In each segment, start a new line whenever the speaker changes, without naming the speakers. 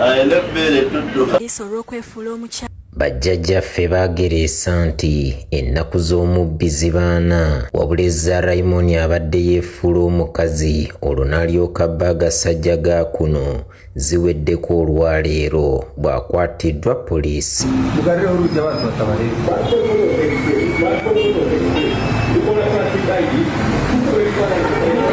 Alina emmere tuttuka.
Poliisi olw'okwefuula omukyala.
Bajjajjaffe baagereesa nti ennaku z'omubbi zibaana, wabula eza Raymond abadde yeefuula omukazi olwo n'alyoka abba agasajja ga kuno ziweddeko olwaleero bw'akwatiddwa poliisi.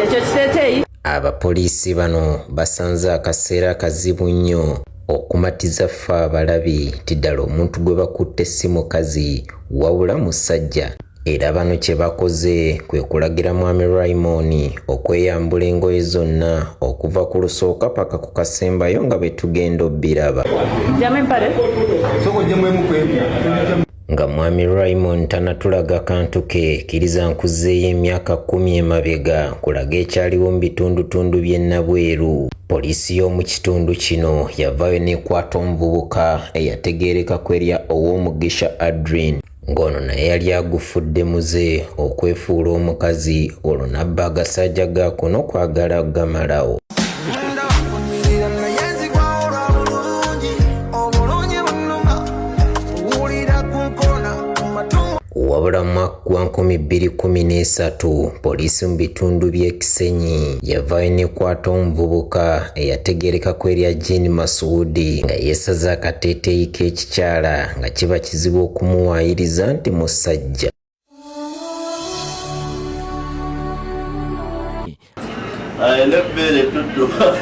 Ekyo kiteeteeyi.
Abapoliisi bano basanze akaseera kazibu nnyo okumatiza ffe abalabi nti ddala omuntu gwe bakutte si mukazi wabula musajja, era bano kye bakoze kwe kulagira Mwami Raymond okweyambula engoye zonna okuva ku lusooka paka ku kasembayo nga bwe tugenda obbiraba.
Jjamu empale.
Nga Mwami Raymond tanatulaga kantu ke, kkiriza nkuzzeeyo emyaka 10 emabega nkulaga ekyaliwo mu bitundutundu by'e Nabweru. Poliisi y'omu kitundu kino yavaayo n'ekwata omuvubuka eyategeerekako erya Owomugisha Adrien, ng'ono naye yali agufudde muze okwefuula omukazi olwo n'abba agasajja ga kuno kwagala gamalawo. Wabula mu mwaka gwa 2013 poliisi mu bitundu by'e Kisenyi yavaayo n'ekwata omuvubuka eyategeerekako erya Jean Masuudi nga yeesaze akateeteeyi k'ekikyala nga kiba kizibu okumuwaayiriza nti musajja.
Alina emmere tuttuka.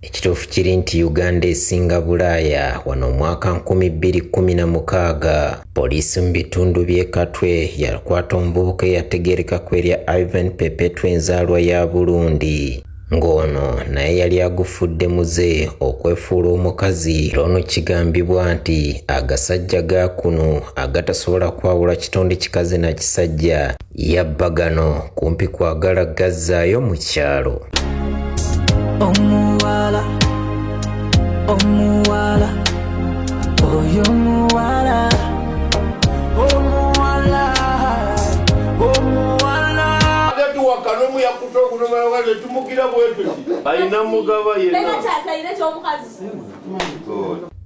Ekituufu kiri nti Uganda esinga Bulaaya. Wano omwaka 2016 poliisi mu bitundu by'e Katwe yakwata omuvubuka eyategeerekako erya Ivan Perpetua enzaalwa ya Burundi, ng'ono naye yali agufudde muze okwefuula omukazi, era ono kigambibwa nti agasajja ga kuno agatasobola kwawula kitonde kikazi na kisajja yabba gano kumpi kwagala gazzaayo mu kyalo.
Omuwala, omuwala, oyo omuwala, omuwala, omuwala.
Tuwakanomu yakuta okunomala netumugira bwetuti alina mugaba yenna.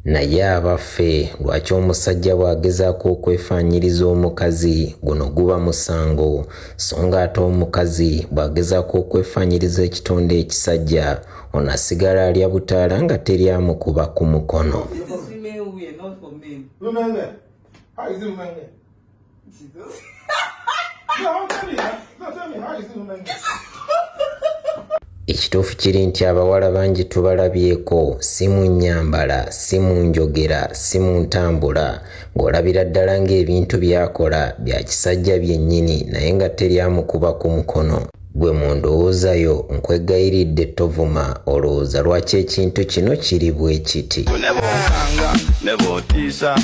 Naye abaffe, lwaki omusajja bw'agezaako okwefaanyiriza omukazi guno guba musango, so nga ate omukazi bw'agezaako okwefaanyiriza ekitonde ekisajja ono asigala alya butaala nga teri amukuba ku mukono?
This is women wear, not for men.
Women wear. How is it women wear?
Jesus.
No, tell me. No, tell me, how is it women wear?
Ekituufu kiri nti abawala bangi tubalabyeko, si mu nnyambala, si mu njogera, si mu ntambula, ng'olabira ddala ng'ebintu by'akola bya kisajja byennyini naye nga teri amukuba ku mukono. Gwe mu ndowooza yo, nkwegayiridde tovuma, olowooza lwaki ekintu kino kiri bwe kiti?
Nebokanga nebotiisa,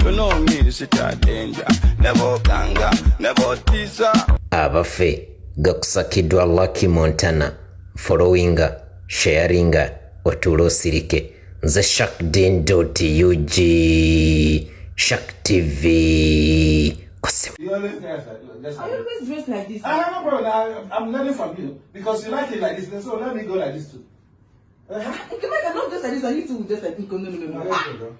you know me, sita danger. Nebokanga nebotiisa.
Abaffe, gakusakiddwa Lucky Montana. Followinga, sharinga, otuule osirike. Nze Shakdin ug Shak TV. Kosimu.
You always dress like just
I
like this.
always dress like this.
I have no problem. I'm learning from you because you like it like this. So let me go like this too.
Okay, I cannot dress like this and you too dress like this. No, no, no, no.
Let's go.